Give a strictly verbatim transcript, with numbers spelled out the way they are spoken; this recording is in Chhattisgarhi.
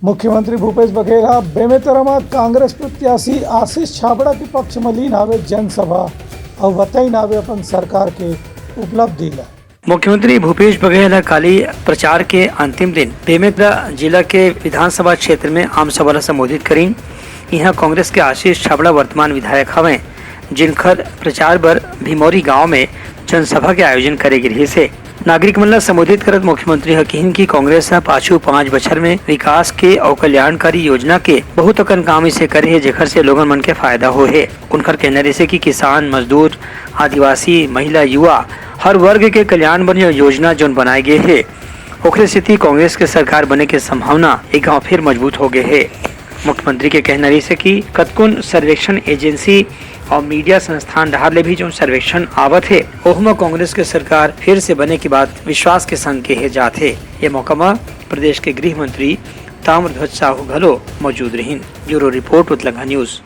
मुख्यमंत्री भूपेश बघेल ह बेमेतरा म कांग्रेस प्रत्याशी आशीष छाबड़ा के पक्ष म लीन हावे जनसभा अउ बताइन हावे अपन सरकार के उपलब्धि ल। मुख्यमंत्री भूपेश बघेल ह काली प्रचार के अंतिम दिन बेमेतरा जिला के विधानसभा क्षेत्र में आम सभा ल संबोधित करीन। इहां कांग्रेस के आशीष छाबड़ा वर्तमान विधायक हवंय, जिनकर प्रचार बर भीमौरी गांव में जनसभा के आयोजन करे गे रिहिस हे। नागरिक मन ल संबोधित करत मुख्यमंत्री ह किहिन कि कांग्रेस ह पाछू पांच बछर में विकास के अउ कल्याणकारी योजना के बहुत अकन काम इसे करे हे, जेखर से लोगन मन के फायदा होए हे। उनकर कहना रिहिसे कि किसान, मजदूर, आदिवासी, महिला, युवा, हर वर्ग के कल्याण बर जो योजना जोन बनाए गे हे, ओखरे सेती कांग्रेस के सरकार बने के संभावना एक गांव फिर मजबूत हो गे हे। मुख्यमंत्री के कहना रिहिसे कि कतकोन सर्वेक्षण एजेंसी अउ मीडिया संस्थान डहार ले भी जोन सर्वेक्षण आवत हे, ओहमा कांग्रेस के सरकार फिर से बने के बात विश्वास के संग केहे जात हे। ये मौका म प्रदेश के गृह मंत्री ताम्रध्वज साहू घलो मौजूद रहिन। Bureau report, Utlangha news.